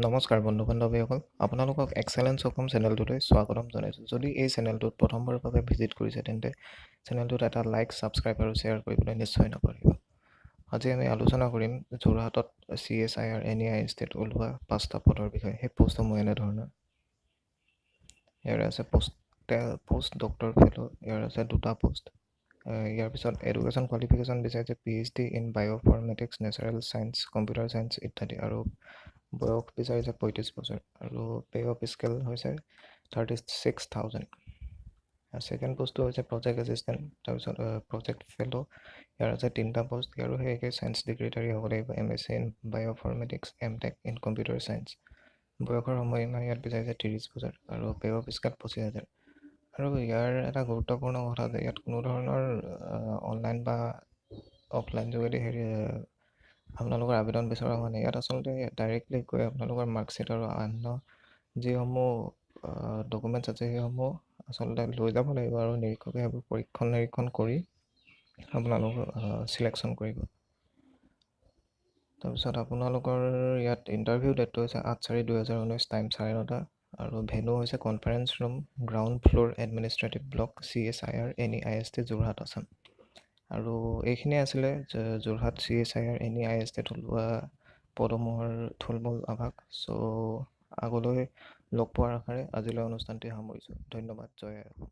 নমস্কাৰ বন্ধু বান্ধৱীসকল, আপোনালোকক এক্সেলেঞ্চ অসম চেনেলটোলৈ স্বাগতম জনাইছোঁ। যদি এই চেনেলটোত প্ৰথমবাৰৰ বাবে ভিজিট কৰিছে, তেন্তে চেনেলটোত এটা লাইক, ছাবস্ক্ৰাইব আৰু শ্বেয়াৰ কৰিবলৈ নিশ্চয় নাপাহৰিব। আজি আমি আলোচনা কৰিম যোৰহাটত চিএছআইআৰ এনইআইএছটিত ওলোৱা পাঁচটা পদৰ বিষয়ে। সেই পষ্টসমূহ এনেধৰণৰ। ইয়াৰে আছে পষ্ট ডক্টৰ ফেল', ইয়াৰ আছে দুটা পষ্ট। ইয়াৰ পিছত এডুকেশ্যন কোৱালিফিকেশ্যন বিচাৰিছে PhD in bioinformatics, natural science, computer science ইত্যাদি আৰু বয়স বিচাৰিছে 35 বছৰ আৰু পে অফ স্কেল হৈছে 36,000। ছেকেণ্ড পষ্টটো হৈছে প্ৰজেক্ট এছিষ্টেণ্ট, তাৰপিছত প্ৰজেক্ট ফেল'। ইয়াৰ আছে তিনিটা পষ্ট। ইয়াৰো সেই একেই, ছায়েন্স ডিগ্ৰীধাৰী হ'ব লাগিব, MSc in bioinformatics, M.Tech in computer science. বয়সৰ সময়সীমা ইয়াত বিচাৰিছে 30 বছৰ আৰু পে অফ স্কেল 25,000। আৰু ইয়াৰ এটা গুৰুত্বপূৰ্ণ কথা যে ইয়াত কোনো ধৰণৰ অনলাইন বা অফলাইন যোগেদি হেৰি আপোনালোকৰ আবেদন বিচৰা হোৱা নাই। ইয়াত আচলতে ডাইৰেক্টলি গৈ আপোনালোকৰ মাৰ্কশ্বিট আৰু অন্য যিসমূহ ডকুমেণ্টছ আছে, সেইসমূহ আচলতে লৈ যাব লাগিব আৰু নিৰীক্ষকে সেইবোৰ পৰীক্ষণ নিৰীক্ষণ কৰি আপোনালোকক চিলেকশ্যন কৰিব। তাৰপিছত আপোনালোকৰ ইয়াত ইণ্টাৰভিউ ডেটটো হৈছে 8/4/2019, টাইম 9:30 আৰু ভেনু হৈছে conference room, ground floor, administrative block, CSIR NEIST, Jorhat, Assam. আৰু এইখিনিয়ে আছিলে যোৰহাট চিএছআইআৰ এনইআইএছটিত ওলোৱা পদসমূহৰ থুলমূল আভাস। চ' আগলৈ লগ পোৱাৰ আশাৰে আজিলৈ অনুষ্ঠানটি সামৰিছোঁ। ধন্যবাদ। জয় আই অসম।